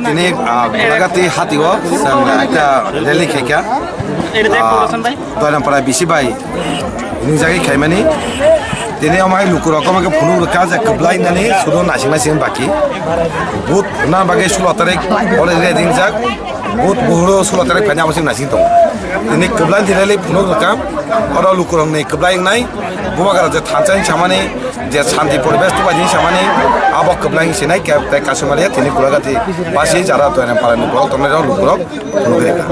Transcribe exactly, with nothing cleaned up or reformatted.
Tini, ah, Gulagati hati o, chwng ekta rally khaikha. Ah, Doinapara bisi bai nungjagwi khaimani. Tini omo hai lukurok omo khe phunuk rwkha je kwplai nani sudo naising naising baki. Vote na bagwi sulo tarik already ringjak. Vote buhuro sulo tarik phaina abo sing naising tongo. Tini kwplai tini rally phunuk rwkha. Oro lukurokni kwplai wngnai. Bubagra je thansa hing samani, je shanti poribesh tubai hing samani, abo kwplai hing sinai ke, tei kasumariya tini Gulagati basi jara Doinapara ni borok tongnai rok lukurok phunuk rwkha.